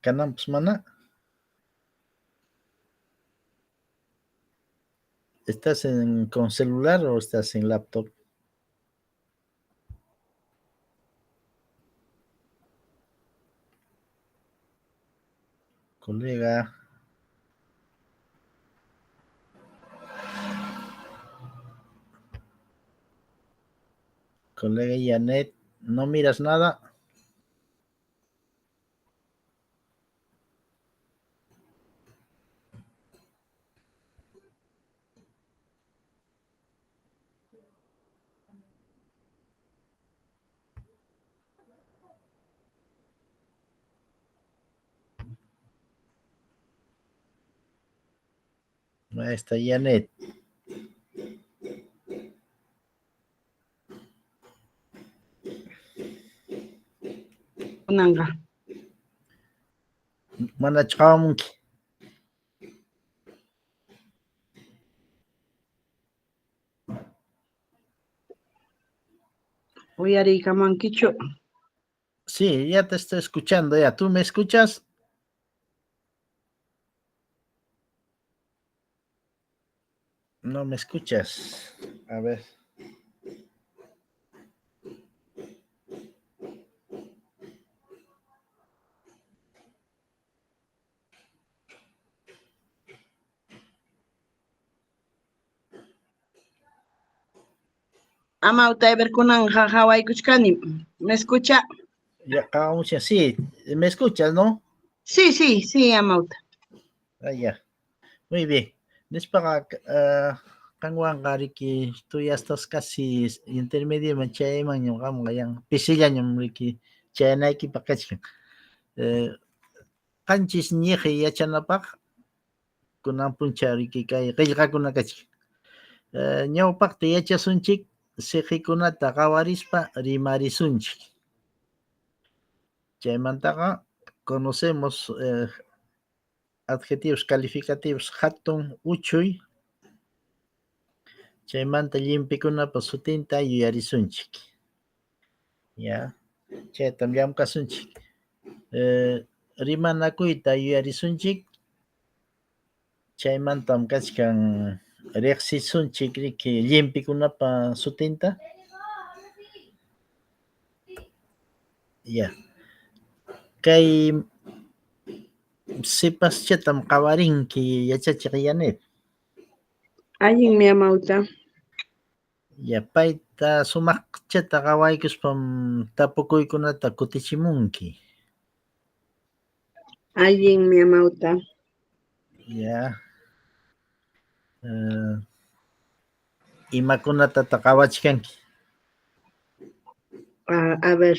Kananpas mana? ¿Estás con celular o estás en laptop? Colega. Colega Janet, ¿no miras nada? Ahí está Janet. Kunanqa. Manachu qhawamunki? Uyariykamankichu? Sí, ya te estoy escuchando ya. ¿Tú me escuchas? No me escuchas. A ver. Amawta kunanqa qhawaykuchkani. ¿Me escucha? Ya, qhawamuchkan. Sí, me escuchas, ¿no? Sí, sí, sí, Amauta. Ah, ya. Muy bien. Nispaqa qanwanqa riki tú ya estás casi intermedioman chayaymanñam qamqa yan pisillañam riki chayanaykipaq kachkan. Qanchis ñiqi yachanapaq kunan punchaw riki kay qillqakuna kachkan. Ñawpaqta yachasunchik siqikunata qawarispa rimarisunchik. Chaymantaqa conocemos adjetivos calificativos hatun, uchuy. Chaymanta llimpikunapa sutinta yuyarisunchik. Ya, chaytam llamkasunchik. Rimanakuyta yuyarisunchik. Chaymantam kachkan riqsisunchik riki llimpikunapa sutinta. Ya. Kay sipaschatam qawarinki yachachiq Yanet. Allinmi Amawta. Ya, payta sumaqchata qawaykuspam tapukuykunata kutichimunki. Allinmi Amawta. Ya. Imakunatataq qawachkanki? A ver,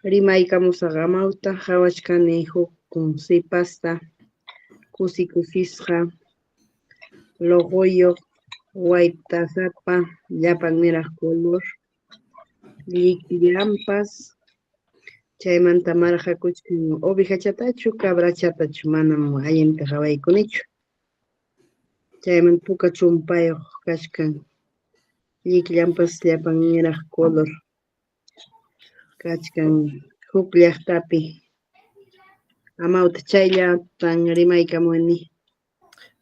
rimaykamusaq Amawta, qawachkani huk sipasta, kusi kusisqa, luquyuq, waytasapa, llapan niraq color, llikllanpas, chaymanta marqakuchkan ovejachatachu, cabrachatachu, manam allinta qawaykunichu. Chaymanta puka chumpayuq kachkan, llikllanpas llapan niraq color kachkan huk llaqtapi. Amawta chayllatan rimaykamuni.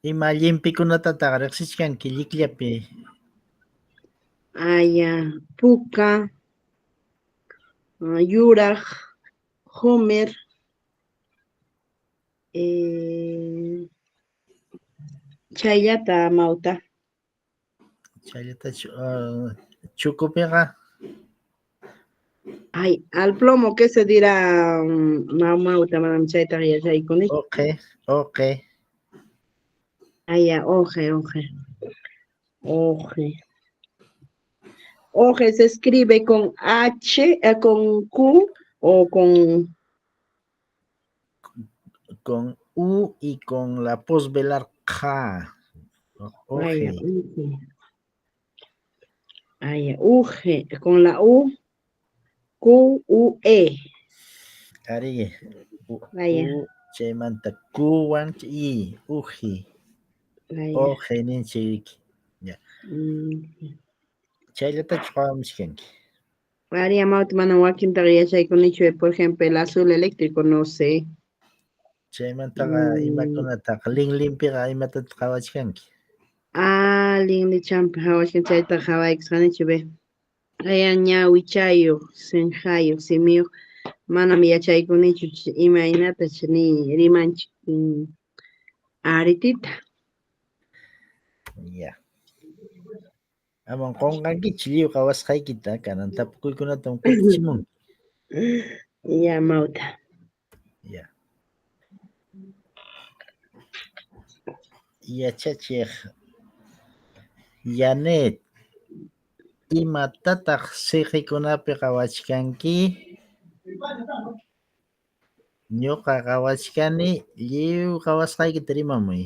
Ima llimpikunatataq riqsichkanki llikllapi? Aya, puka, yuraq, homer, chayllata Amawta. Chayllatachu chukupiqa? Ay, al plomo, ¿qué se dirá, Amawta? Manam chaytaqa yachaykuni. Uqi, uqi. Aya, oje, oje. Oje. Oje se escribe con H, con Q o con... Con U y con la posvelar K. Oje. Ay, uge. Ay, uge, con la U, Q, U, E. Ari, U, Ay, U, chaymanta Q, wan, I, uji. Oje, ninchik. Ya. Chayllatachu qawamuchkanki? Ari, Amawta, manam wakintaqa yachaykunichu, por ejemplo, el azul eléctrico, no sé. Chaymantaqa imakunataq linlinpiqa imatataq qawachkanki? Ah, linlichampi qawachkan chaytaqa qawaykusqanichu ve. Aya ñawichayuq, sinqayuq, simiyuq, manam yachaykunichu imaynatach ni rimanchik aritita. Ya. Amam qunqankichu lliw qawasqaykita, kanan tapukuykunatam kutichimunki. Ya, mawta. Ya. Yachachiq Yanet, imatataq siqikunapi qawachkanki? Ñuqa qawachkani lliw qawasqaykita rimamuy.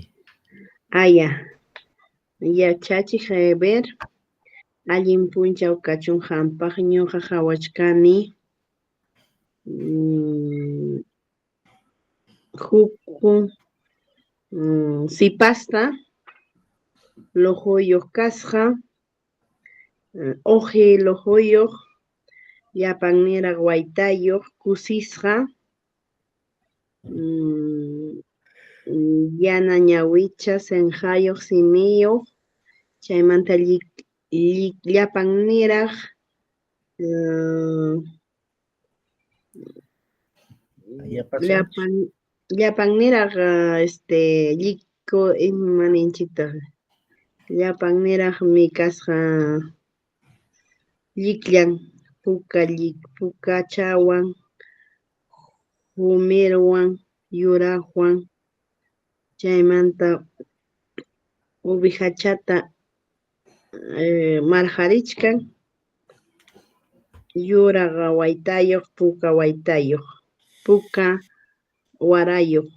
Aya. Yachachiq Eber, allin punchaw kachun qampaq, ñuqa qawachkani huk sipasta luquyuq kasqa, uqi luquyuq, llapan niraq waytayuq, kusisqa, yana ñawicha, sinqayuq, simiyuq, chaymanta llapan niraq llapan niraq lliku ima ninchiktaq, llapan niraqmi kasqa llikllan puka pukachawan, humirwan, yuraqwan, chaymanta ubihachata marqarichkan, yuraq waytayuq, puka waytayuq, puka warayuq.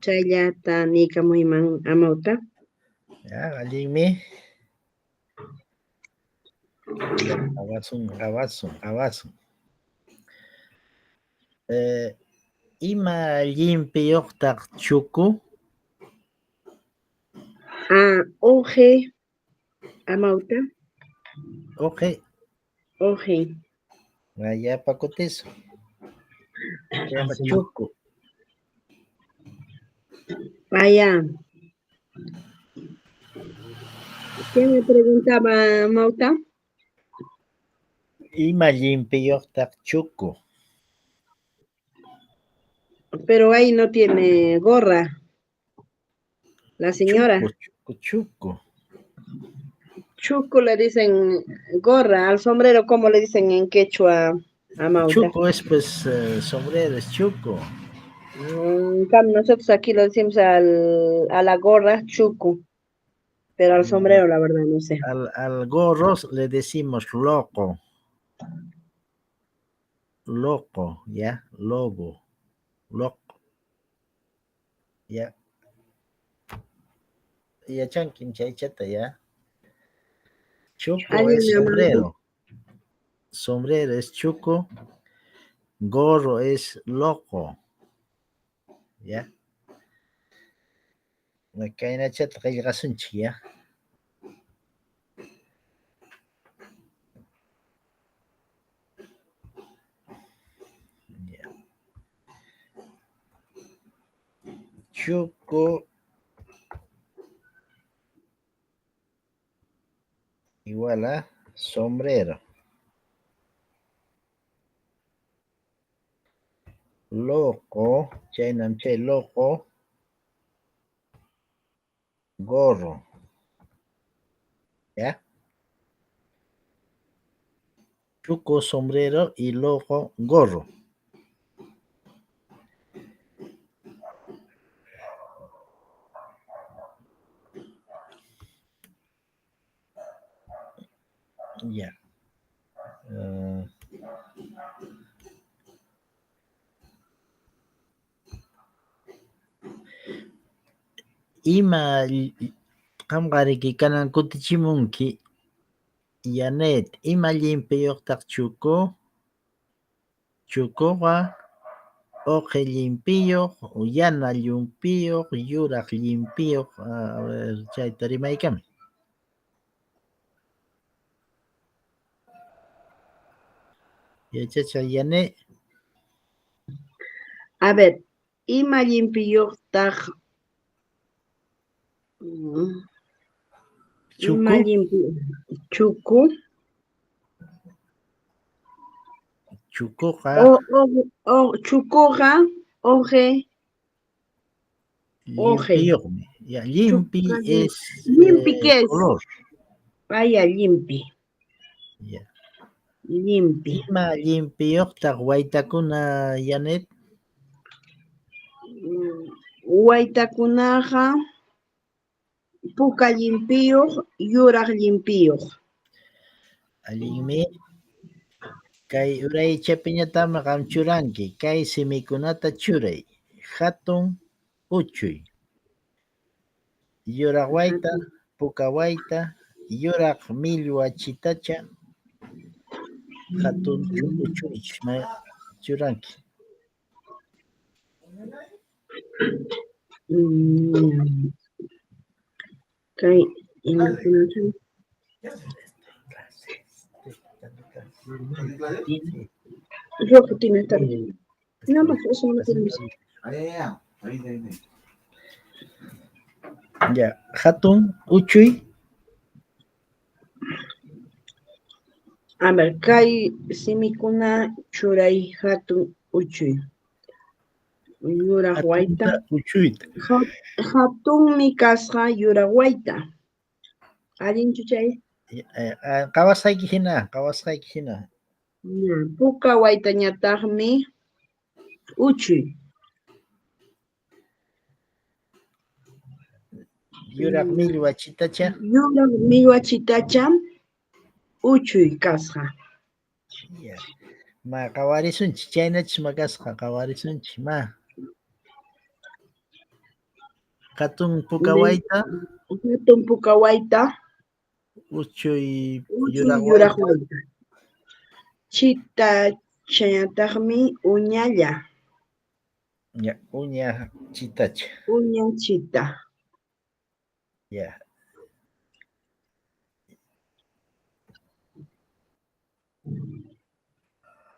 Chayllata niykamuyman amawta. Ya, allinmi. Qawasun, qawasun, qawasun. Ima llimpiyuqtaq chuku? Ah, uqi amawta. Uqi. Uqi. Llapa kutisun. Chuku. Vaya. ¿Qué me preguntaba, Mauta? Ima llimpiyuqtaq chuku? Pero ahí no tiene gorra. La señora. Chuku, chuku. Chuku le dicen gorra, al sombrero, ¿cómo le dicen en quechua, Amauta? Chuku es pues sombrero, es chuku. Nosotros aquí lo decimos a la gorra, chuku, pero al sombrero la verdad no sé. Al gorro le decimos loco. Loco, ya, lobo, loco. Ya. Yachankim chaychata, ya. Chuco es sombrero. Sombrero es chuco. Gorro es loco. Ya. Kaynachata qillqasunchik, ya. Ya. Chuco igual a sombrero. Loco, chaynam chay loco, gorro. ¿Ya? Chuco, sombrero y loco, gorro. Ya. Ima qamqariki kanan kutichimunki, Yanet, ima llimpiyuqtaq chuku? Chukuqa uqi llimpiyuq, yana llimpiyuq, yuraq llimpiyuq, a ver, chayta rimaykami. Yachachiq Yanet. A ver, Ima llimpiyuqtaq ima Chuku. llimpi chuku? Chukuqa O, o, o, chukuqa oje oje. llimpiyuqmi. Ya, llimpi Chukuqa es llimpi, ¿qué es? color. Aya llimpi. Ya. Llimpi. Ima llimpiyuqtaq waytakuna, Yanet? Waytakunaqa puka llimpiyuq, yuraq llimpiyuq. Allinmi. Kay uraychapiñataqmi qam churanki. Kay simikunata churay. Hatun, uchuy. Yuraq wayta, puka wayta, yuraq millwa chitacha, hatun uchuy churanki. Kay imakunata rojo tiene esta. Nada más, eso no tiene. Ya, hatun, uchuy. A ver, kay simikuna churay hatun uchuy. Yuraq wayta. Uchuyta. Hatunmi kasqa yuraq wayta. Allinchu chay? Qawasqayki hina, qawasqayki hina. Puka waytañataqmi uchuy. Yuraq millwa chitacha. Yuraq millwa chitacha uchuy kasqa. Ya. Ma qawarisunchik, chaynachus ma kasqa, qawarisunchik ma. Hatun puka wayta. Hatun puka wayta. Uchuy yuraq wayta. Chitachañataqmi uñalla. Ya, uña chitacha. Uña chita. Ya.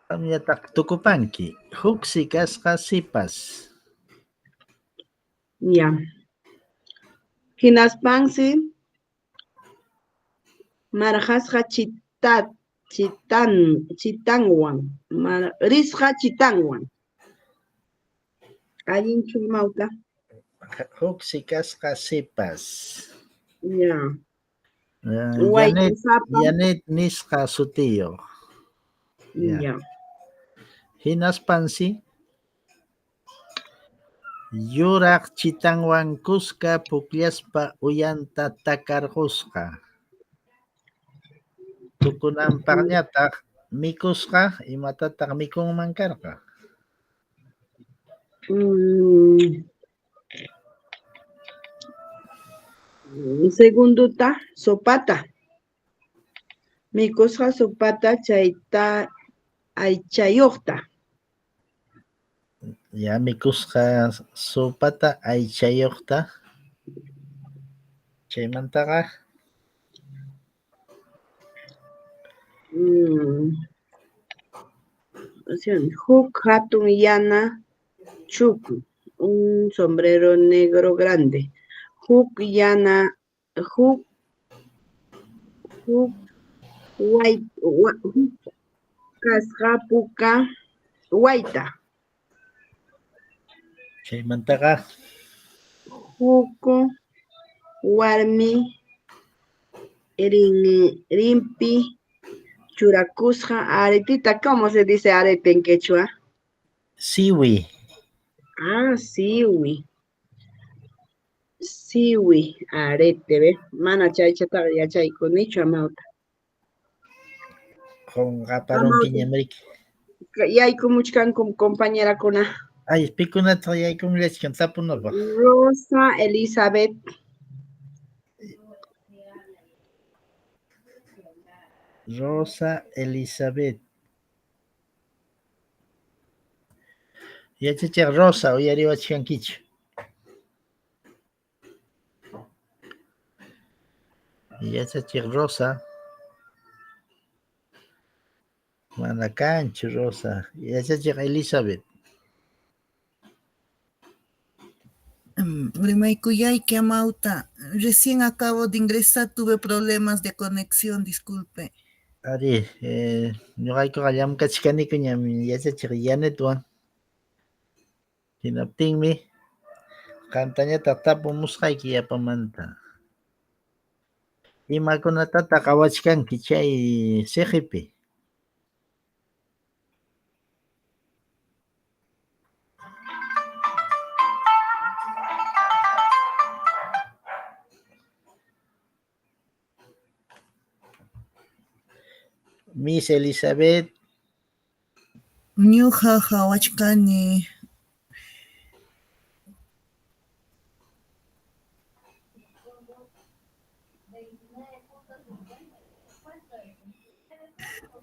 Qamñataq tukupanki. Huksi kasqa sipas. Ya. Hinaspansi marqasqa chitanwan, risqa chitanwan. Allinchu mawta? Huksi kasqa sipas. Ya. Yanet nisqa sutiyuq. Ya. Hinaspansi yuraq chitanwan kuska pukllaspa uyanta takarqusqa. Tukunanpaqñataq mikusqa, imatataq mikunman karqa? Segunduta sopata. Mikusqa sopata chayta aychayuqta. Ya mikusqa sopata aychayuqta. Chaymantaqa huk hatun yana chuku, un sombrero negro grande. Huk yana, huk, huk, way, huk kasqa puka wayta. Chaymantaqa huk warmi rinpi churakusqa aretita. ¿Cómo se dice arete en quechua? Siwi. Ah, siwi. Siwi, arete, ¿ve? Mana chaychataqa yachaykunichu amawta. Qunqaparunkiñam riki. Yaykumuchkankum compañerakuna. Ay, pikunataq yaykumllachkan tapunapaq. Rosa Elizabeth. Rosa Elizabeth. Yachachiq Rosa, uyariwachkankichu? Yachachiq Rosa. Mana kanchu Rosa. Yachachiq Elizabeth. Rimaykuyayki amawta. Recién acabo de ingresar, tuve problemas de conexión, disculpe. Arí, ñuqaykuqa llamkachkaniku ñam yachachiq Yanetwan. Hinaptinmi qamtañataq tapumusqayki yapamanta. Imakunatataq qawachkanki chay siqipi? Miss Elizabeth. Ñuqa qawachkani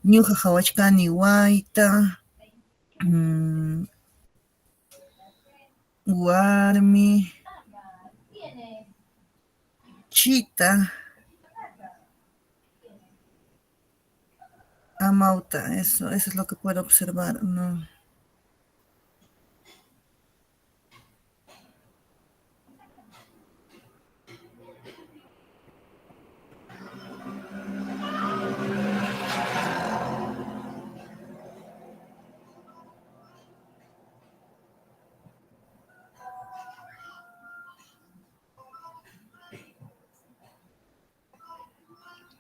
Ñuqa qawachkani wayta, warmi, chita, amawta, eso es lo que puedo observar, no.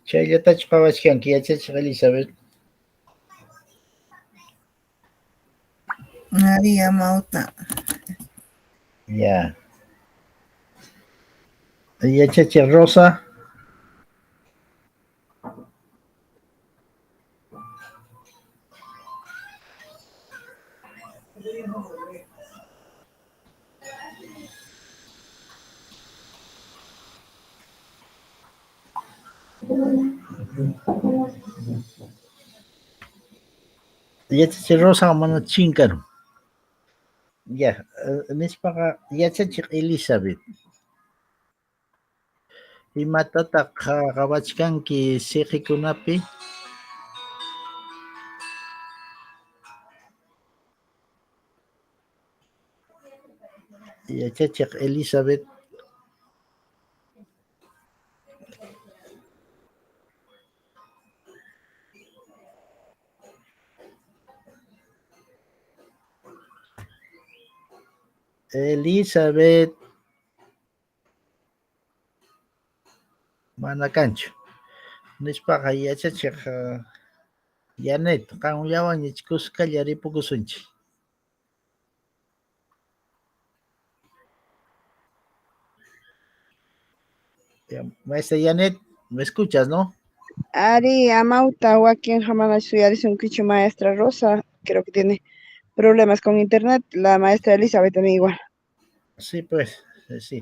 Chayllatachu qawachkanki yachachiq Elizabeth? Arí, amawta. Ya. Yachachiq Rosa. Yachachiq Rosa mana chinkarun. Ya, nispaqa yachachiq Elizabeth. Imatataq qawachkanki siqikunapi? Yachachiq Elizabeth. Elizabeth. Mana kanchu. Nispaqa yachachiq Yanet, qamllawan kuskalla ripukusunchik. Ya, maestra Yanet, ¿me escuchas, no? Ari, amawta, wakin mana suyarisunkichu maestra Rosa, creo que tiene problemas con internet, la maestra Elizabeth también igual. Sí, pues, sí.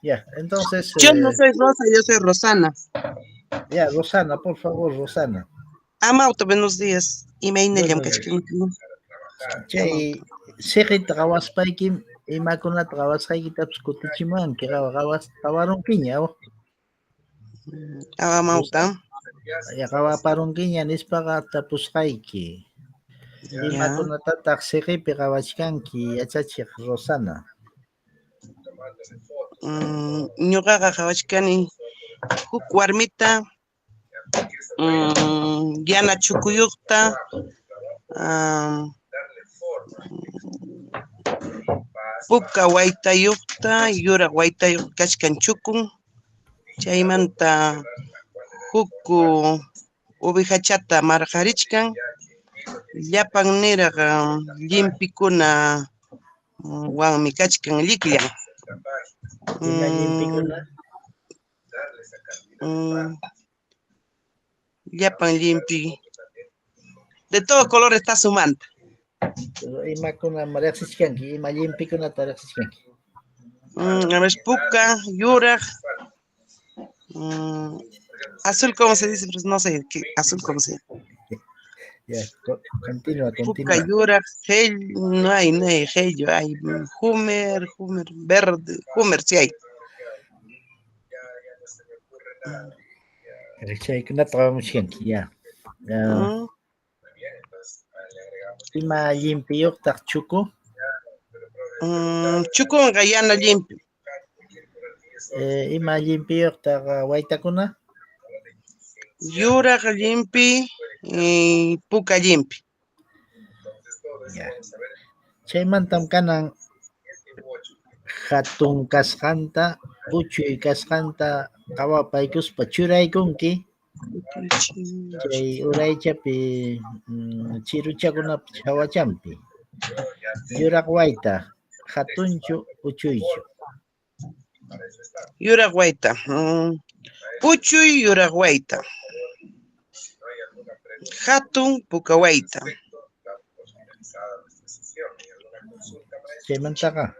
Ya, entonces... Yo no soy Rosa, yo soy Rosana. Ya, Rosana, por favor, Rosana. Amawta, buenos días. Imaynallam kachkanki. Chay siqita qawaspaykim imakunata qawasqaykitapas kutichimuwanki, qawarunkiña. Amawta. Ya qawaparunkiña nispaqa tapusqayki. Imakunatataq siqipi qawachkanki yachachiq Rosana? Ñuqaqa qawachkani huk warmita yana chukuyuqta, puka waytayuqta, yuraq waytayuq kachkan chukun, chaymanta huk ovejachata marqarichkan, llapan niraq llimpikuna wanmi kachkan llikllan. Ima llimpikuna? Llapan llimpi. De todo color está su manta. Pero imakuna riqsichkanki, ima llimpikunata riqsichkanki? A ver, puka, yuraq, azul, ¿cómo se dice? Pues no sé, ¿qué? Azul, ¿cómo se llama? Ya, continúa, Puka, continúa. yuraq, gel, no hay, no hay gello, hay humer, humer, verde, humer, sí hay. Chaykunata qawamuchkanki, ya. Ima llimpiyuqtaq chuku? Chukunqa yana llimpi. Ima llimpiyuqtaq waytakuna? Yuraq llimpi, puka llimpi. Ya. Chaymantam kanan hatun kasqanta, uchuy kasqanta qawapaykuspa churaykunki chay uraychapi chiruchakunapa hawachanpi. Yuraq wayta, hatunchu uchuychu? Yuraq wayta. Uchuy yuraq wayta. Hatun puka wayta. Chaymantaqa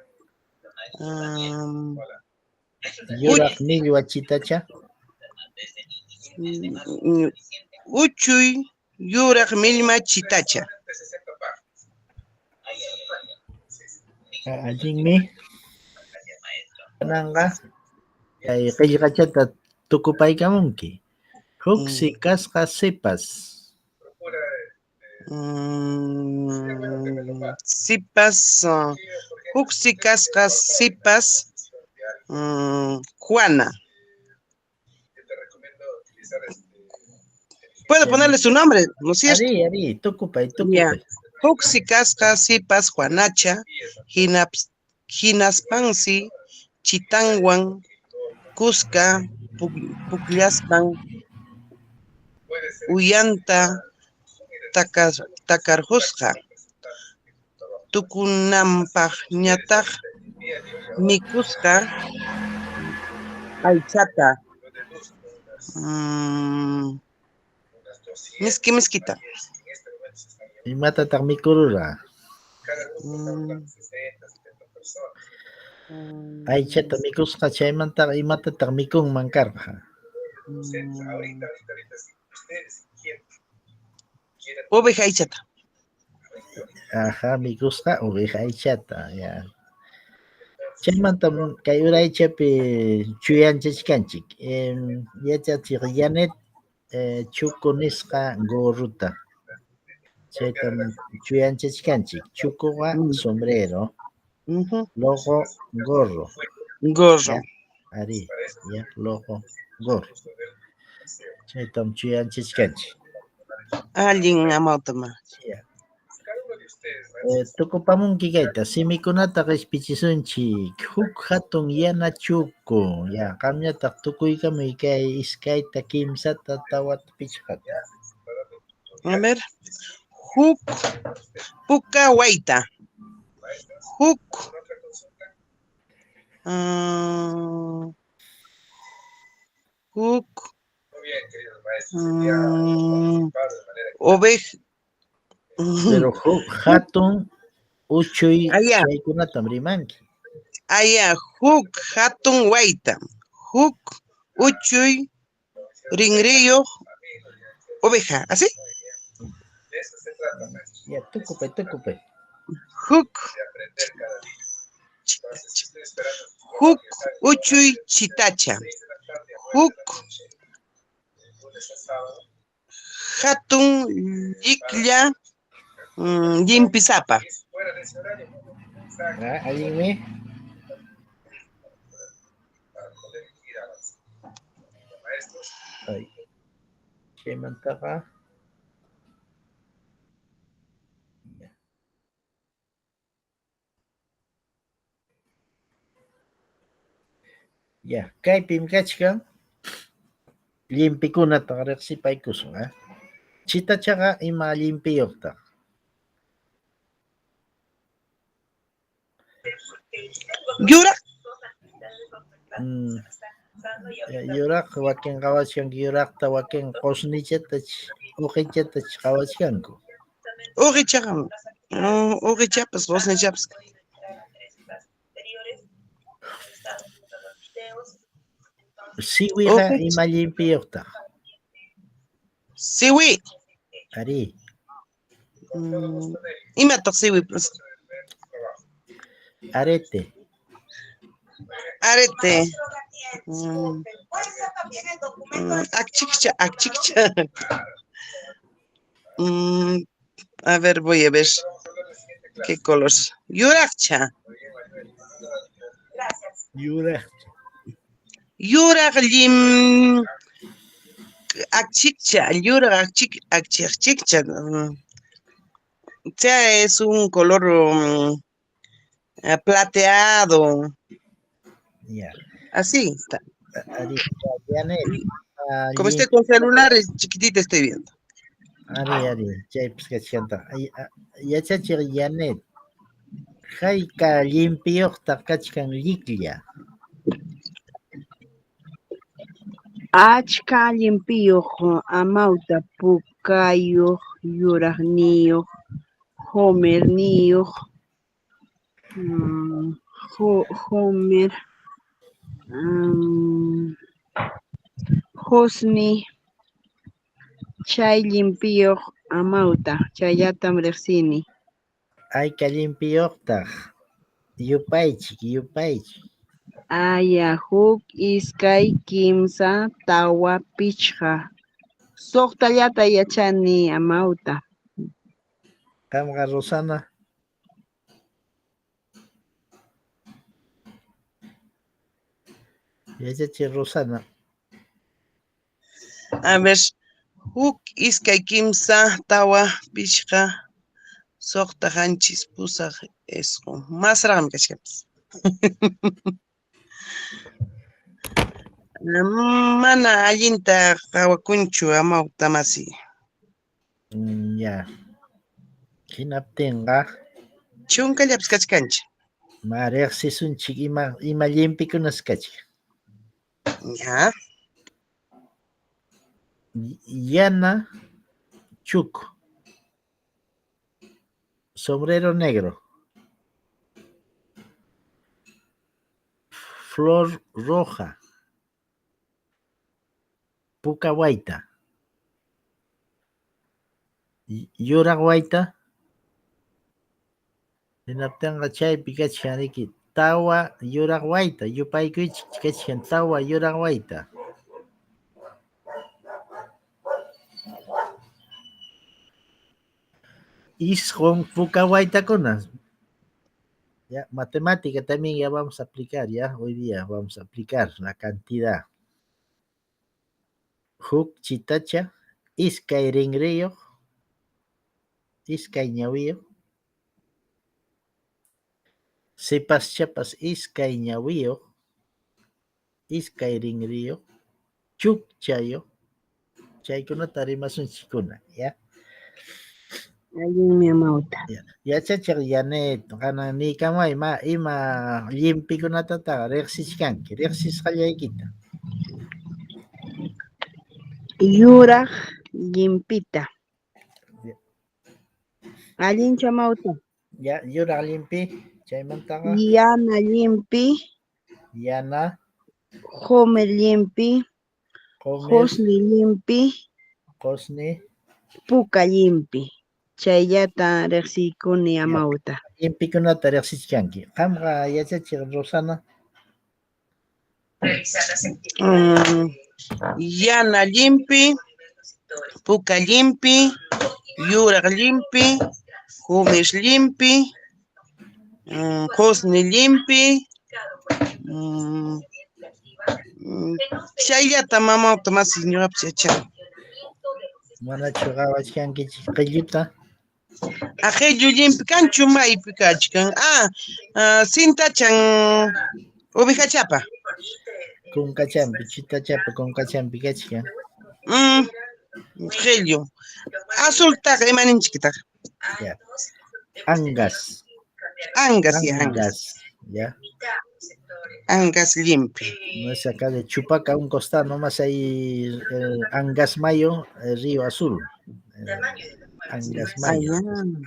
yuraq millwa chitacha. Uchuy yuraq millma chitacha. Allinmi. Kananqa kay qillqachata tukupaykamunki. Huksi kasqa sipas. Sipas, huksi kasqa sipas, Juana. ¿Puedo ponerle su nombre? ¿No es cierto? Ari, ari, tukupay, tukupay. Huksi kasqa sipas Juanacha, hinaspansi chitanwan kuska pukllaspan uyanta takarqusqa. Tukunanpaqñataq mikusqa aychata. Miski miskita. Imatataq mikurura? Aychata mikusqa, chaymantaqa imatataq mikunman karqa? Oveja aychata. Ajá, mikusqa oveja aychata, ya. Chaymantam kay uraychapi chuyanchachkanchik. Yachachiq Yanet chuku nisqa gorruta. Chaytam chuyanchachkanchik. Chukuqa sombrero. Loqo gorro. Gorro. Ya, ari, ya, loqo gorro. Chaytam chuyanchachkanchik. Allin amawtama. Ya. Tukupamunki kayta, simikunata qispichisunchik. Huk hatun yana chuku. Ya, qamñataq tukuykamuy kay iskayta, kimsata, tawata, pichqata. A ver. Huk puka wayta. Huk huk oveja. Pero huk hatun uchuy chaykunatam rimanki. Aya, huk hatun wayta. Huk uchuy rinriyuq oveja, ¿así? Ya, tukupay, tukupay. Huk huk uchuy chitacha. Huk hatun lliklla llimpisapa. Allinmi. Ay. Chaymantaqa ya, kaypim kachkan llimpikunata riqsipaykusun, ¿eh? Chitachaqa ima llimpiyuqtaq? Yuraq. Yuraq wakin qawachkanku yuraqta, wakin qusnichata, uqichata qawachkanku. Uqichaqa, uqichapas, qusnichapas. Siwiqa ima llimpiyuqtaq? Siwi. Arí. Imataq siwi? Arete. Arete. Akchikcha, akchikcha. A ver, voy a ver qué color. Yuraqcha. Yuraqcha. Yuraq llim achikcha, yuraq achik achikcha. O sea, es un color plateado. Ya. Así está. Ari, Janet, Como estoy con celular, es chiquitita estoy viendo. Ari, ari, chaypis kachkanta. Yachachiq Janet, hayka llimpiyuqtaq kachkan lliklla? Achka llimpiyuq amawta, pukayuq, yuraqniyuq, homerniyuq, homer, hosni, chay llimpiyuq amawta, chayllatam riqsini. Hayka llimpiyuqtaq? Yupaychik, yupaychik. Aya, huk, iskay, kimsa, tawa, pichqa. Suqtallata yachani amawta. Qamqa Rosana. Yachachiq Rosana. A ver, huk, iskay, kimsa, tawa, pichqa, suqta, qanchis, pusaq, isqun. Masraqmi kachkanpas. Mana allinta qawakunchu amawta masi. Ya. Hinaptinqa Chunkallapas kachkanchik. Ma riqsisunchik ima ima llimpikunas kachkan. Ya. Yana chuku. Sombrero negro. Flor roja. Puka wayta. Yuraq wayta. Hinaptinqa chaypi kachkan riki tawa yuraq wayta, yupaykuychik kachkan tawa yuraq wayta. Isqun puka waytakuna. Ya, matemática también ya vamos a aplicar, ya, hoy día vamos a aplicar la cantidad. Huk chitacha, iskay rinriyuq, iskay ñawiyuq, sipaschapas iskay ñawiyuq, iskay rinriyuq, chukchayuq, chaykunata rimasunchikuna, ya. Allinmi amawta. Yachachiq Janet, kanan niykamay ma ima llimpikunatataq riqsichkanki, riqsisqallaykita. Yuraq llimpita. Allinchu amawta? Ya, yuraq llimpi, chaymantaqa. Yana llimpi. Yana. Homer llimpi. Qosni llimpi. Qosni. Puka llimpi. Chayllata riqsiykuni amawta. Llimpikunata riqsichkanki. Qamqa yachachiq Rosana. Yana llimpi, puka llimpi, yuraq llimpi, humish llimpi, qusni llimpi, chayllata mamawta masi ñuqapas yachani. Manachu qawachkankichik qilluta? Qillu llimpi kanchu maypi kachkan. Cintachan ovejachapa. Kunkachampi, chitachapa kunkachampi kachkan. Qillu. Azultaqa imaninchiktaq? Ya. Angas. Angas, ya, angas. Ya. Angas llimpi. No es acá de Chupaca, un costado nomás ahí, el Angas Mayo, el río Azul. Angas Mayo.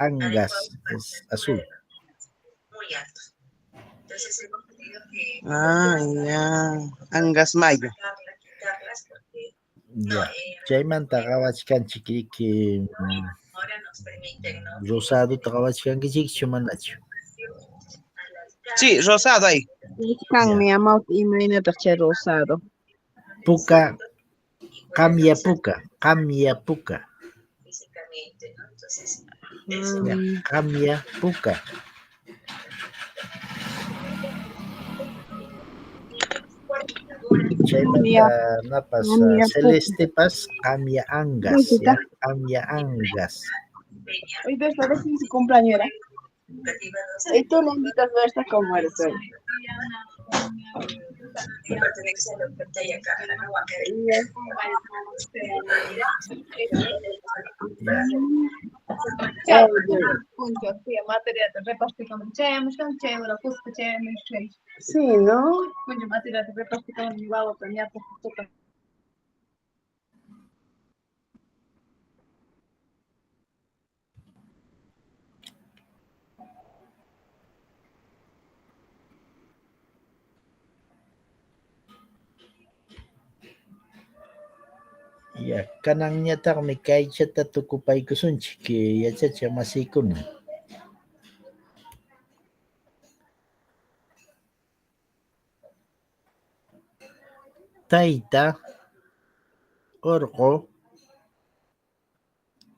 Angas es azul. Ah, ya. Angas Mayo. Ya. Chaymanta qawachkanchik riki rosadota qawachkankichikchu manachu? Sí, rosado ahí. Kanmi amawta imaynataq chay rosado. Puka, qamya puka, qamya puka. Ya, qamya puka. Chaymanta napas celestepas qamya angas, ya, qamya angas. Hoy Berta, recién su cumpleaños era. Y tú le invitas a Berta como eres hoy. Sí, ¿no? Ya, kananñataqmi kaychata tukupaykusunchik yachachiq masiykuna. Tayta, urqu,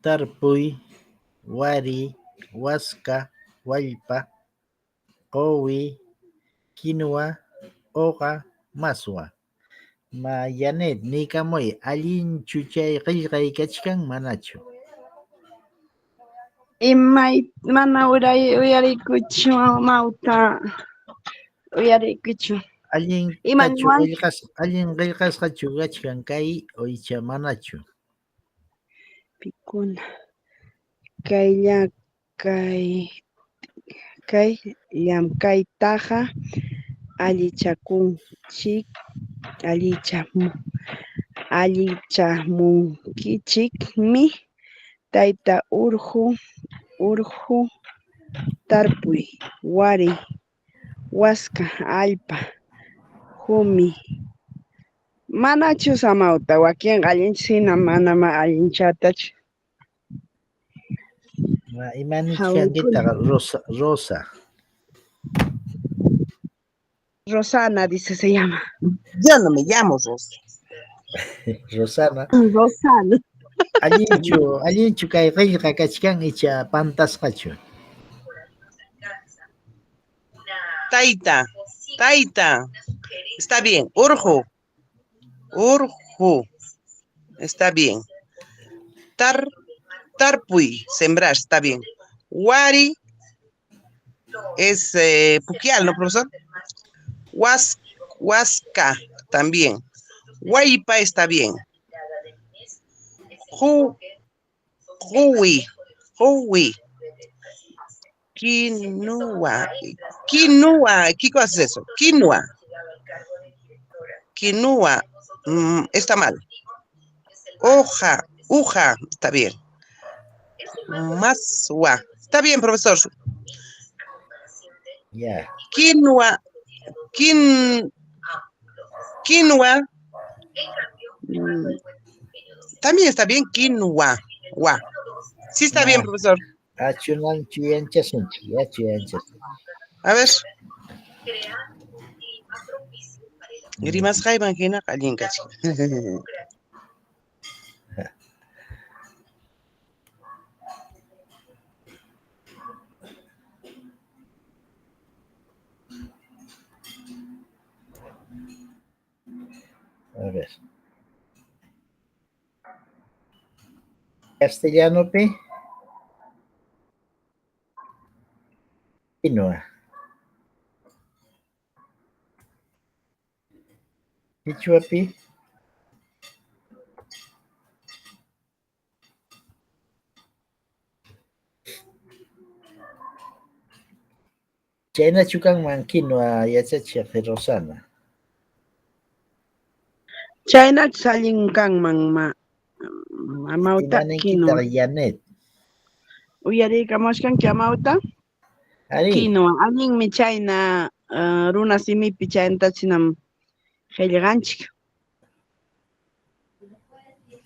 tarpuy, wari, waska, wallpa, quwi, kinuwa, uqa, maswa. Ma Yanet, niykamuy, allinchu chay qillqay kachkan manachu? Imay mana uyariykuchu amawta, uyariykuchu. Ima Allintachu niwan? qillqasqa, allin qillqasqachu kachkan kay o icha manachu? Pikuna kay kay kay llamkaytaqa allichakunchik allichamunkichikmi tayta urqu urqu tarpuy wari waska allpa qumi. Manachus amawta wakinqa allinchus hina mana allinchatachu. Ma imanichkankitaq Rosa Rosa? Rosana dice se llama. Yo no me llamo Rosa. Rosana. Rosana. Allinchu, allinchu kay qillqa kachkan icha pantasqachu? Tayta, tayta. Está bien. Urju. Urju. Está bien. Tarpuy, sembrar, está bien. Wari es puquial, ¿no, profesor? Huasca también. Guaypa está bien. Juwi, juwi. Quinoa, quinoa, ¿qué cosa es eso? Quinoa. Quinoa, está mal. Hoja, uja, está bien. Masua, está bien, profesor. Ya. Quinoa, quinoa. También está bien, quinoa. Gua. Sí está bien, profesor. A ver. Rimasqayman hinaqa allin kachkan. A ver. Castellano pi. Quinoa. Quichuapi. Chaynachu kanman quinoa yachachiq Rosana. Chaynachu allin kanman ma amawta quinoa. Yanet. Uyariykamuchkanki amawta? Ari. Quinoa allinmi chayna runa simipi chaynatachinam qillqanchik.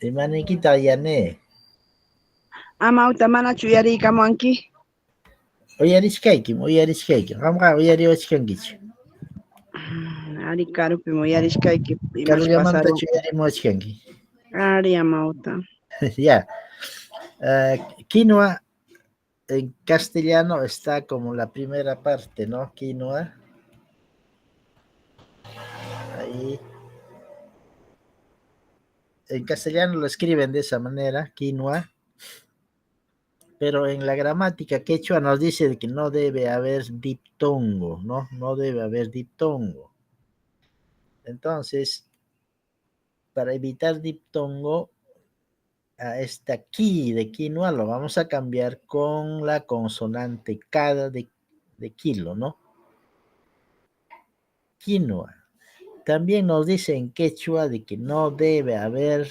Imaniykitaq Yanet? Amawta manachu uyariykamuwanki? Uyarichkaykim, uyarichkaykim. Qamqa uyariwachkankichu? Ari karupim uyarichkayki. Karullamantachu uyarimuwachkanki? Ari amawta. Ya. Quinoa en castellano está como la primera parte, ¿no? Quinoa. Ahí. En castellano lo escriben de esa manera, quinoa, pero en la gramática quechua nos dice que no debe haber diptongo, ¿no? No debe haber diptongo. Entonces, para evitar diptongo, a esta qui de quinoa lo vamos a cambiar con la consonante K de kilo, ¿no? Quinoa. También nos dice en quechua de que no debe haber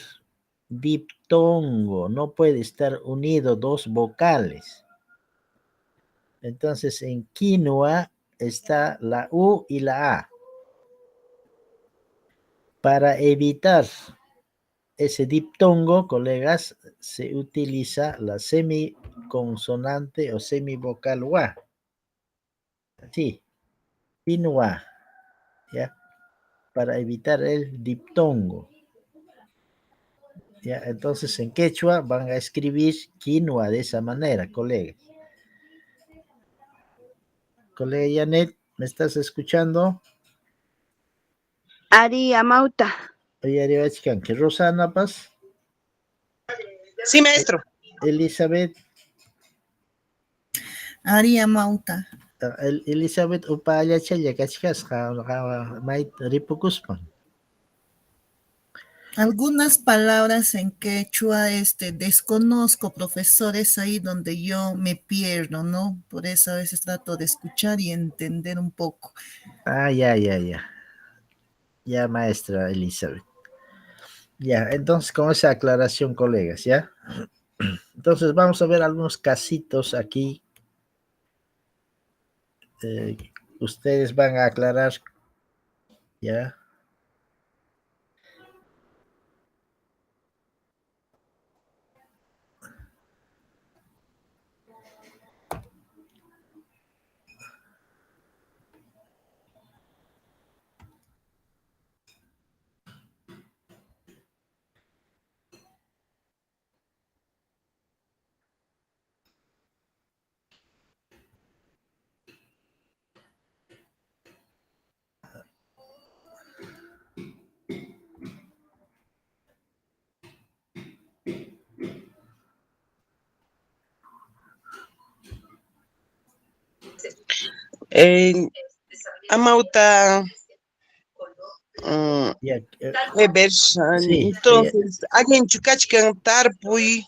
diptongo, no puede estar unido dos vocales. Entonces en quinoa está la U y la A. Para evitar ese diptongo, colegas, se utiliza la semiconsonante o semivocal wa. Sí, quinoa, ¿ya? Para evitar el diptongo. ¿Ya? Entonces en quechua van a escribir quinoa de esa manera, colegas. Colega Janet, ¿me estás escuchando? Ari Amauta. Oye, Rosana Paz. Sí, maestro. Elizabeth. Ari Amauta. Elizabeth upallachalla kachkasqa mayta ripukuspan. Algunas palabras en quechua desconozco, profesores, ahí donde yo me pierdo, ¿no? Por eso a veces trato de escuchar y entender un poco. Ah, ya, ya, ya. Ya, maestra Elizabeth. Ya, entonces con esa aclaración, colegas, ¿ya? Entonces vamos a ver algunos casitos aquí. Ustedes van a aclarar, ¿ya? Amauta, Weber, entonces, alguien chukachkan tarpuy,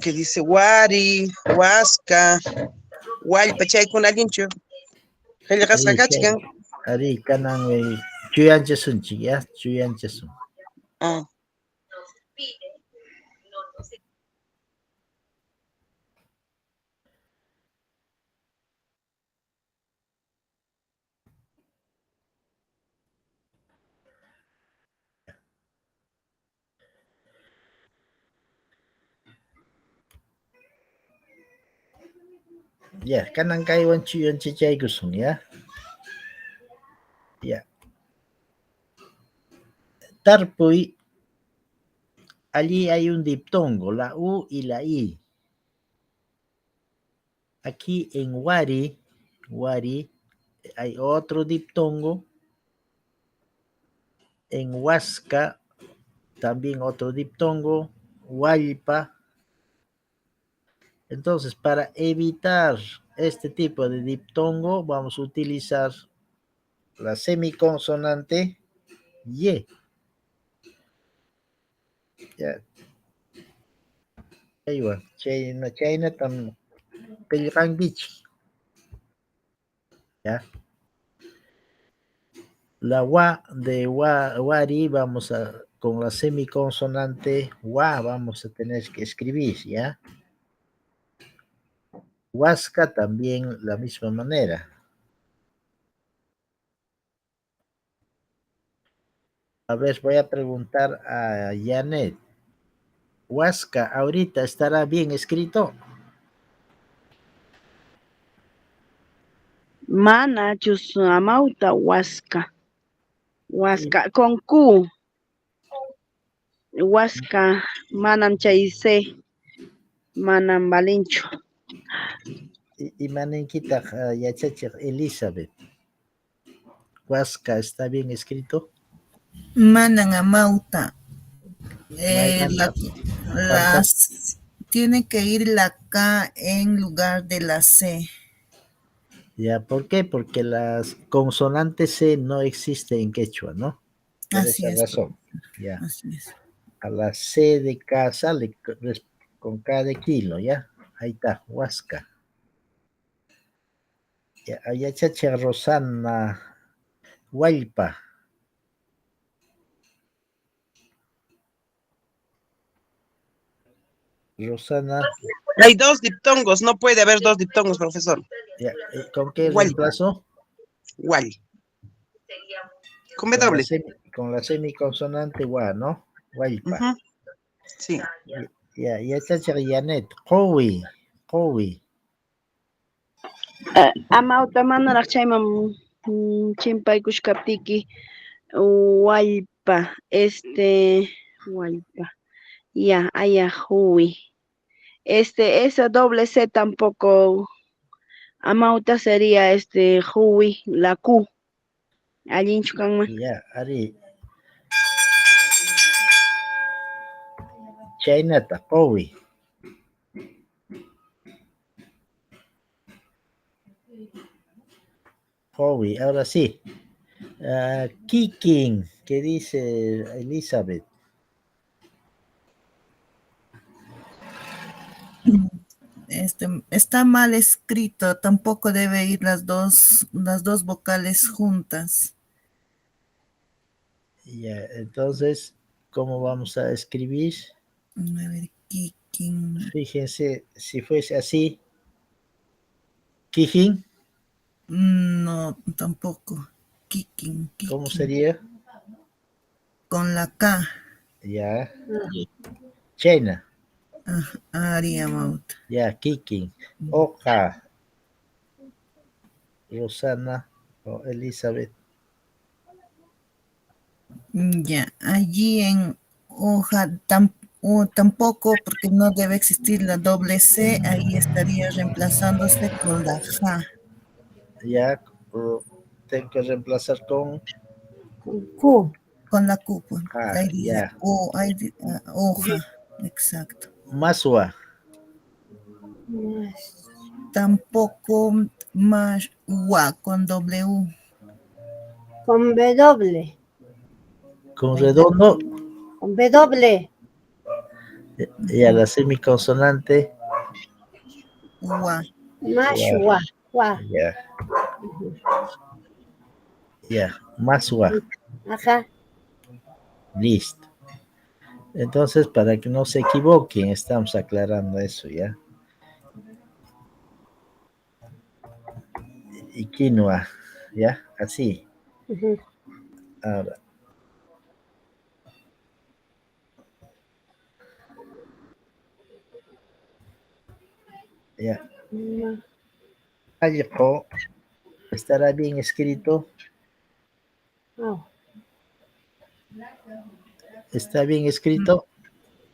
que dice wari, huasca, huallpa, chaykuna allinchu qillqasqa kachkan. Ari, kanan chuyanchasunchik, ya, chuyanchasun. Ah. Ya, kanan kaywan chuyanchachaykusun, ya. Ya. Tarpuy, allí hay un diptongo, la U y la I. Aquí en Wari, Wari, hay otro diptongo. En Huasca, también otro diptongo. Huallpa. Entonces, para evitar este tipo de diptongo, vamos a utilizar la semiconsonante Y. Ya. Chaywan, chayna, chaynatam qillqankichik. Ya. La wa de wa, wari, vamos a, con la semiconsonante wa, vamos a tener que escribir, ¿ya? Huasca también la misma manera. A ver, voy a preguntar a Janet. Huasca, ahorita estará bien escrito. Mana chus amauta huasca. Huasca con Q. Huasca, manam chay C. Manam valinchu. Imaninkitaq yachachiq Elizabeth. Huasca, ¿está bien escrito? Manan amauta. Las, tiene que ir la K en lugar de la C. Ya, ¿por qué? Porque las consonantes C no existe en quechua, ¿no? Por Así esa es. razón. Ya. Así es. A la C de K sale con K de kilo, ¿ya? Ahí está, Huasca. Ya, Ayachacha Rosana Huallpa. Rosana. Hay dos diptongos, no puede haber dos diptongos, profesor. Ya, ¿con qué Huallpa. reemplazo? Huall. Con Con la W. con la semiconsonante gua, ¿no? Huallpa. Ujú. Sí. Ya, Yachacha Yanet, Qowi, Qowi. Amauta manaraq chayman chimpaykushkaptiki wallpa, wallpa, ya, ayajuwi. Esa doble C tampoco, amauta sería juwi, la Q. Allinchu kanman. Ya, ari. Chaynata, qowi. Qowi, ahora sí. Kikin, ¿qué dice Elizabeth? Está mal escrito, tampoco debe ir las dos vocales juntas. Ya, entonces, ¿cómo vamos a escribir? A ver, Kikin. Fíjense, si fuese así, Kijin. No, tampoco. Kikin, Kikin. ¿Cómo sería? Con la K. Ya. Chena. Ah, Ariamaut. Ya, Kikin. Oja. Rosana o Elizabeth. Ya, allí en hoja tampoco, porque no debe existir la doble C, ahí estaría reemplazándose con la J. Ya, tengo que reemplazar con Con Q. Con la Q, pues. Ah, Ahí dice ya. O, ahí ah, hoja, exacto. Masua. Más. Tampoco más ua, con W. Con W. Con redondo. Con W. Y a la semiconsonante. Ua. Más Ua. ua, ua. Ya. Ya, más ua. Ajá. Listo. Entonces, para que no se equivoquen, estamos aclarando eso, ¿ya? Y quinoa, ¿ya? Así. Ahora. Ya. Allco, ¿estará bien escrito? No. ¿Está bien escrito?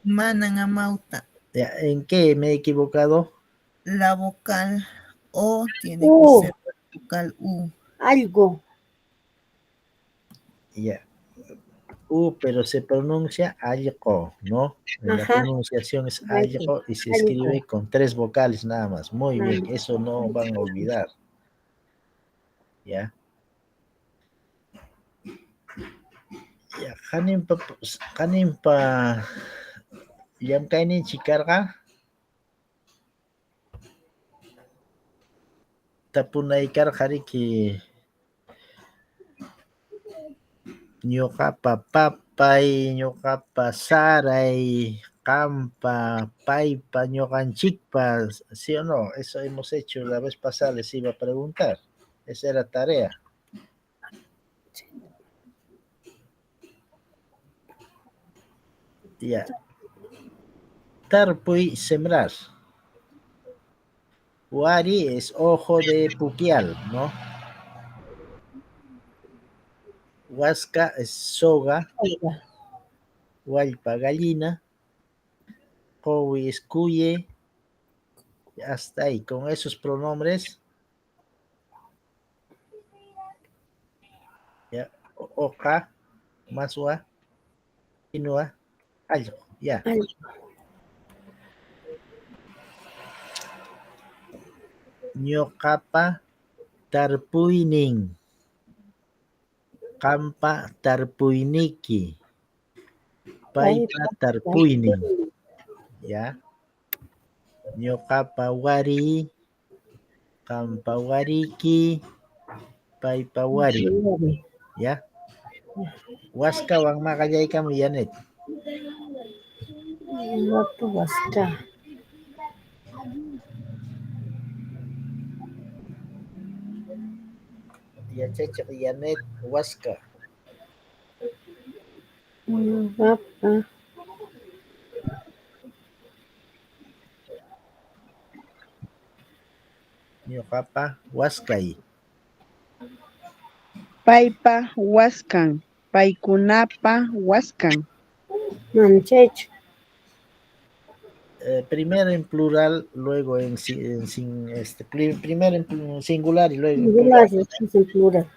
Manan amauta. Ya, ¿en qué me he equivocado? La vocal O tiene U. que ser la vocal U. Algo. Ya. U, pero se pronuncia algo, ¿no? En la pronunciación es Algo. algo y se Algo. escribe con 3 vocales nada más. Muy bien, eso no van a olvidar. Ya. Ya, Hanimpa, Hanimpa, llamkaynin chikarqa, tapunaykarqa riki ñuqapa papay, ñuqapa saray, qampa, paypa, ñuqanchikpa, ¿sí o no? Eso hemos hecho la vez pasada, les iba a preguntar. Esa era tarea. Ya. Tarpuy, sembrar. Wari es ojo de puquial, ¿no? Huasca es soga. Oiga. Hualpa, gallina. Jowi es cuye. Hasta ahí, con esos pronombres. Uqa, maswa, quinoa, allqu. Ya. Ñuqapa tarpuynin. Qampa tarpuyniki. Paypa tarpuynin. Ya. Ñuqapa wariy. Qampa wariyki. Paypa wari. Ya. Waskawan maqallaykamuy, Yanet. Ñuqapa waska. Yachachiq Yanet waska. Ñuqapa. Ñuqapa waskay. Paypa waskan, paykunapa waskan. Manam chaychu. Primero en plural, luego en, sin, primero en singular y luego en Singular, plural. después en plural.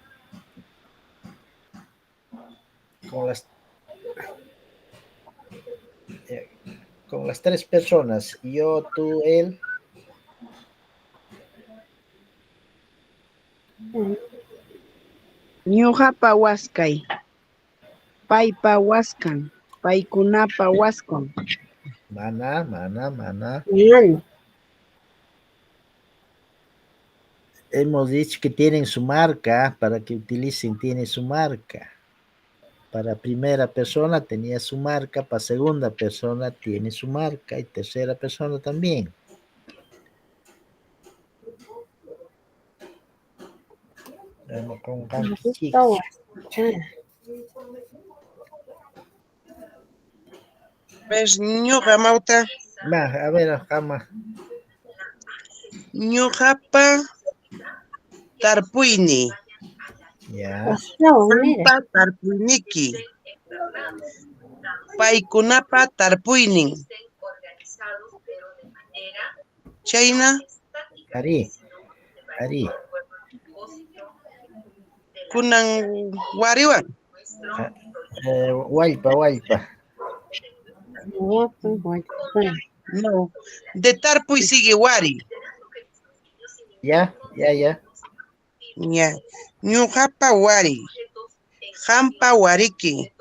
Con las tres personas, yo, tú, él. Ñuqapa waskay, paypa waskan, paykunapa waskan. Mana, mana, mana. Mana. Hemos dicho que tienen su marca, para que utilicen, tiene su marca. Para primera persona tenía su marca, para segunda persona tiene su marca y tercera persona también. Con Ves, ñuqa mawta. Va, a ver, jama. Ñuqapa tarpuyni. Ya. Qampa tarpuyniki. Paykunapa tarpuynin. Chayna. Ari, ari. Kunan wariwan. Wallpa, wallpa. No, de tarpuy sigue wari. Ya, ya, ya. Ya. Ñuqapa wari. Qampa wariki.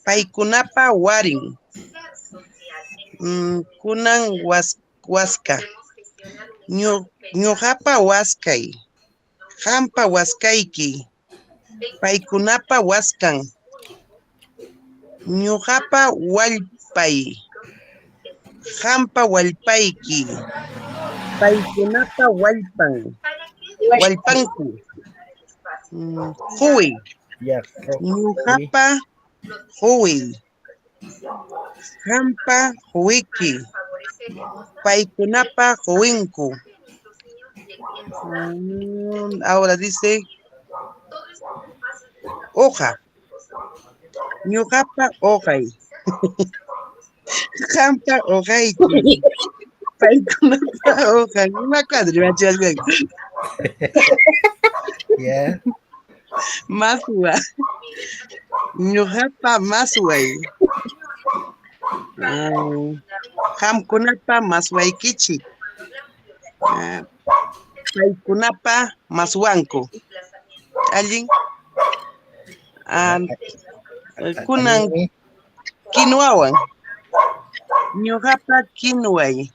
Paykunapa warin. Kunan waska. Ñuqapa waskay. Qampa waskayki. Paykunapa waskan. Ñuqapa wallpay. Qampa wallpayki. Paykunapa wallpan. Wallpanku. Quwi. Ñuqapa quwi. Qampa quwiki. Paykunapa quwinku. Ahora dice hoja. Ñuqapa hoqay. Qampa hoqayki. Paykunapa hoqan. Ima cuadro. Ya. Maswa. Ñuqapa masway. Qamkunapa maswaykichik. Paykunapa maswanku. Allin. Kunan kinuawan. Ñuqapa kinuay.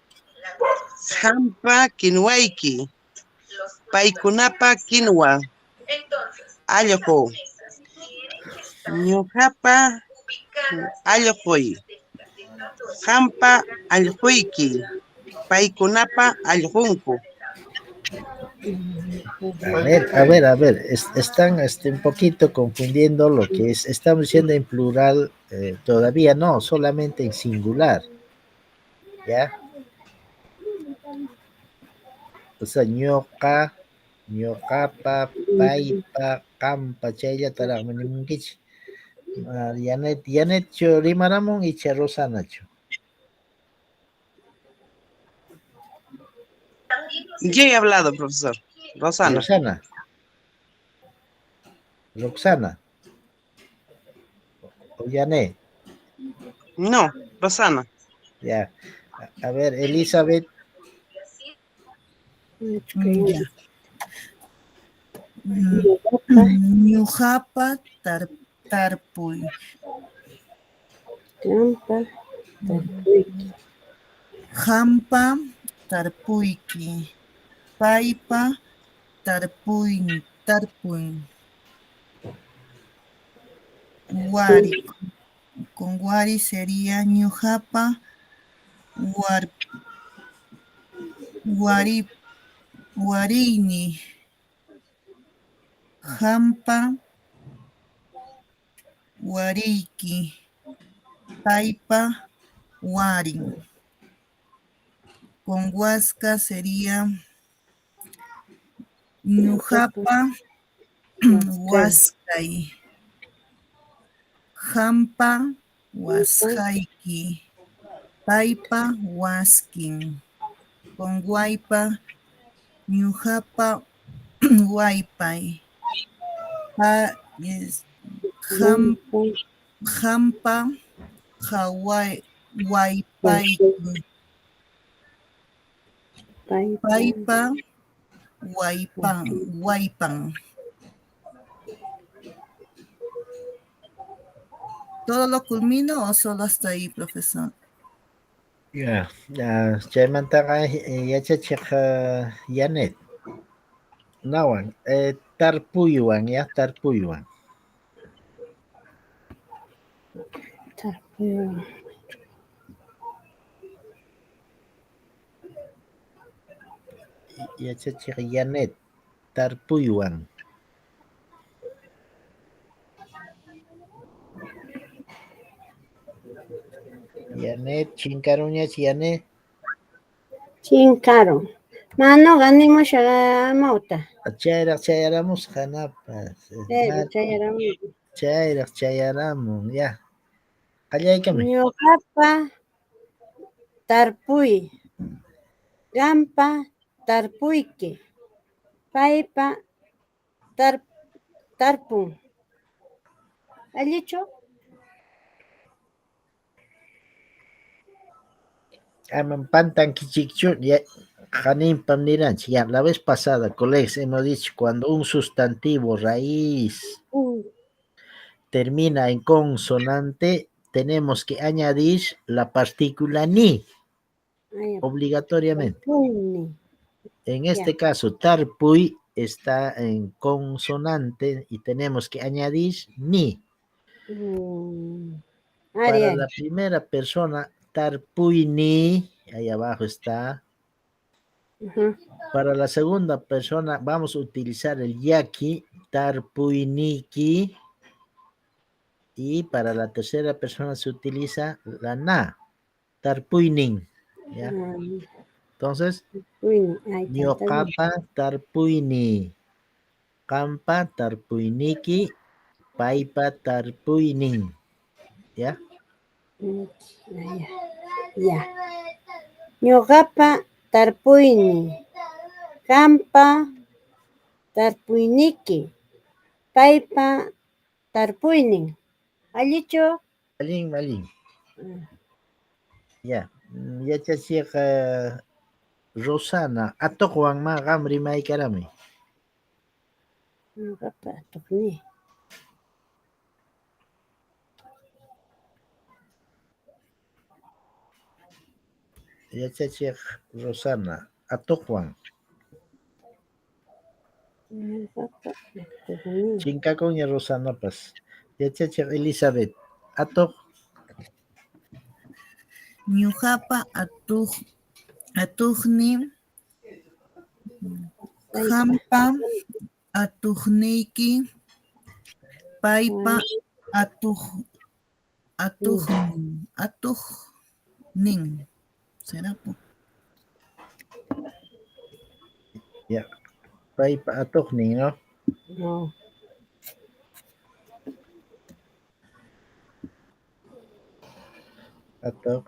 Qampa kinuayki. Paykunapa kinua. Allqu. Ñuqapa allquy. Qampa allquyki. Paykunapa allqunku. A ver, a ver, a ver, están un poquito confundiendo lo que es, estamos diciendo en plural, todavía no, solamente en singular, ¿ya? O sea, ñuqa, ñuqapa, paypa, qampa, chayllataraqmi nimunkichik. Yanet, Yanetchu rimaramun icha Rosanachu. Yo he hablado, profesor. Rosana. Rosana. Roxana. o Yané? No, Rosana. Ya. A ver, Elizabeth. Ya. Ñuqapa tarpuy. Qampa tarpuyki. Qampa tarpuyki. Paypa tarpuynin tarpun. Wari. Con wari sería ñuqapa war, wari, wariyni. Qampa wariyki. Paypa warin. Con huasca sería ñuqapa huascay. Qampa wasqayki. Paypa waskin. Con waypa ñuqapa waypay. Pa, es, qam, qampa haway, waypayki. Paypa waypan, waypan. ¿Todo lo culmino o solo hasta ahí, profesor? Ya, ya, chaymantaqa yachachiq Yanet. Nawan, tarpuywan, ya, tarpuywan. Tarpuywan. Yachachiq Yanet, tarpuywan. Yanet, chinkaruñach Yanet. Chinkarun. Manuqa nimusha amawta. Chayraq chayaramusqa napas. Pero chayaramun. Chayraq chayaramun, ya. Qallaykami. Ñuqapa tarpuy. Qampa tarpuyki. Paypa tarpun. ¿Allichu? Amam pantankichikchu, ya, qaninpam niranchik. Ya, la vez pasada, colegas, hemos dicho cuando un sustantivo raíz termina en consonante, tenemos que añadir la partícula ni, obligatoriamente. En este caso, tarpuy está en consonante y tenemos que añadir ni. Para la primera persona, tarpuyni, ahí abajo está. Para la segunda persona, vamos a utilizar el yaqui, tarpuyniki. Y para la tercera persona se utiliza la na, tarpuynin. ¿Ya? Entonces, ñuqapa tarpuyni, qampa tarpuyniki, paypa tarpuynin. ¿Ya? Ya. Ñuqapa tarpuyni, qampa tarpuyniki, paypa tarpuynin. ¿Allichu? Allin, allin. Ya, yachachiq Rosana, atuqwan ma qam rimaykarami. Ñuqapa atuqni. Yachachiq Rosana, atuqwan. Ñuqapa atuqni. Chinkakuña Rosanapas. Yachachiq Elizabeth, atuq. Ñuqapa atuqni, qampa atuqniyki, paypa atuqnin. ¿Será? Ya, paypa atuqnin, ¿no? No. Atuq.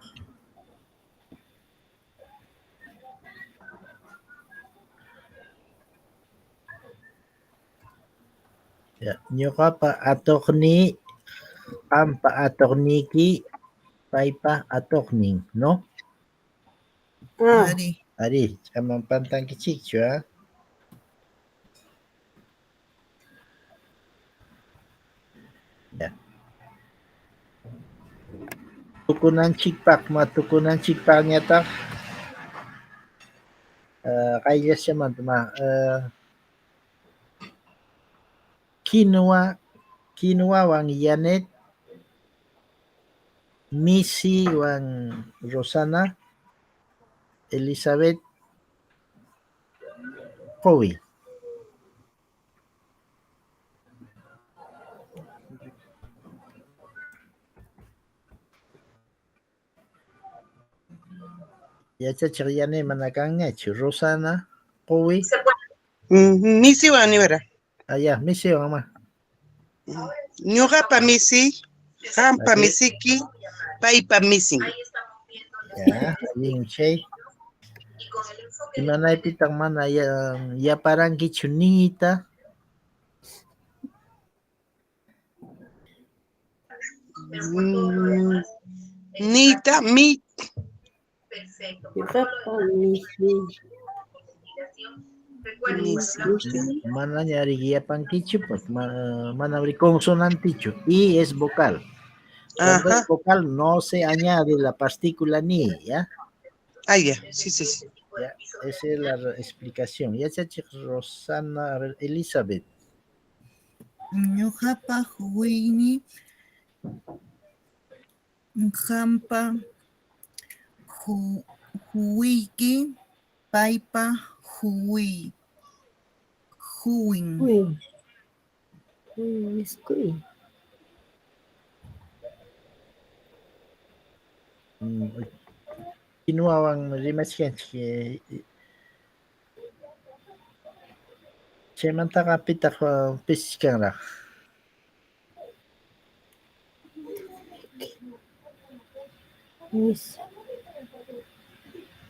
Ya, ñuqapa atuqni, Qampa atuqniyki, paypa atuqnin, ¿no? Ah. Ari. Ari, amam pantankichikchu, ¿ah? Ya. Tukunanchikpaq, ma tukunanchikpaqñataq qayllashamanta ma quinoa, quinoawan Yanet, Misiwan Rosana, Elizabeth, Kobe. Yachachiq Yanet mana kanñachu. Rosana, Kobe. Misiwan nibara. Allá, misiwan ma. Ñuqapa misi, qampa Así. misiki, paypa misin. Ya, allin chay. Imanaypitaq mana yaparankichu niyta? Niyta mi. Ñuqapa misi. Misi. Manaña yapankichu, pues mana consonantichu. Y es vocal. Cuando es vocal no se añade la partícula ni, ¿ya? Ah, ya, sí, sí, sí. Ya, esa es la explicación. Ya chachi Rosana, a ver, Elizabeth. Ñuqapa huwiyni, qampa huwiyki, paypa huwin. Huwin. Huwin wiskuy. Kinuawan rimachkanchik. Chaymantaqa pitaq pisichkanraq. Mis.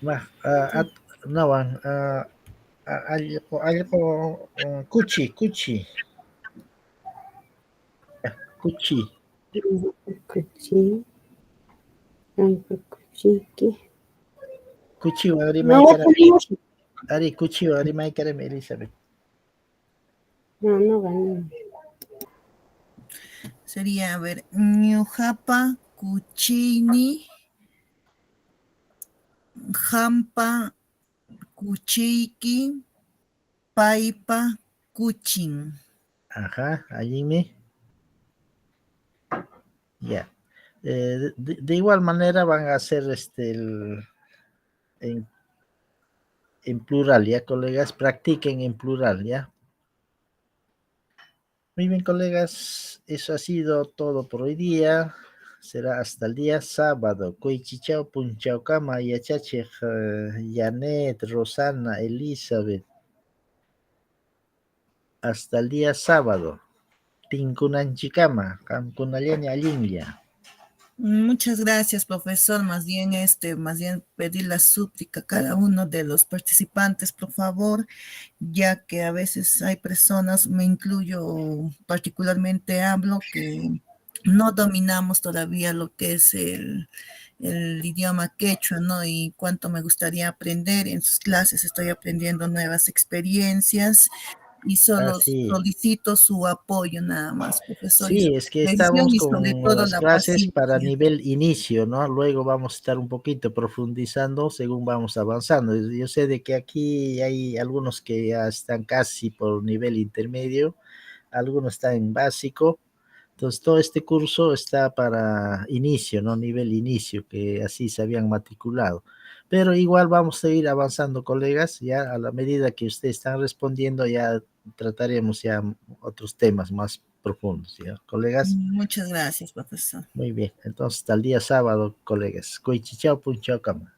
Ma, at, nawan, allqu, allqu, kuchi, kuchi. Kuchi. Kuchi. Qampa kuchiyki. Kuchiwan No, rimaykarami. Ari, kuchiwan rimaykarami, Elizabeth. No, no gané. Sería, a ver, ñuqapa kuchiyni, qampa kuchiyki, paypa kuchin. Ajá, allinmi. Ya. De igual manera van a hacer en plural, ya, colegas, practiquen en plural, ya. Muy bien, colegas, eso ha sido todo por hoy día. Será hasta el día sábado. Koichichao, punchao kama, yachachiq, Janet, Rosana, Elizabeth. Hasta el día sábado. Tinkunanchikama, qamkunallani allinlla. Muchas gracias, profesor. Más bien, pedir la súplica a cada uno de los participantes, por favor, ya que a veces hay personas, me incluyo particularmente hablo, que no dominamos todavía lo que es el idioma quechua, ¿no? Y cuánto me gustaría aprender. En sus clases estoy aprendiendo nuevas experiencias y solo solicito su apoyo nada más, profesor. Sí, es que estamos con las clases para nivel inicio, ¿no? Luego vamos a estar un poquito profundizando según vamos avanzando. Yo sé de que aquí hay algunos que ya están casi por nivel intermedio, algunos están en básico. Entonces, todo este curso está para inicio, ¿no? Nivel inicio, que así se habían matriculado. Pero igual vamos a ir avanzando, colegas, ya a la medida que ustedes están respondiendo, ya trataremos ya otros temas más profundos, ¿ya, colegas? Muchas gracias, profesor. Muy bien, entonces hasta el día sábado, colegas. Cuichichao, punchao, cama.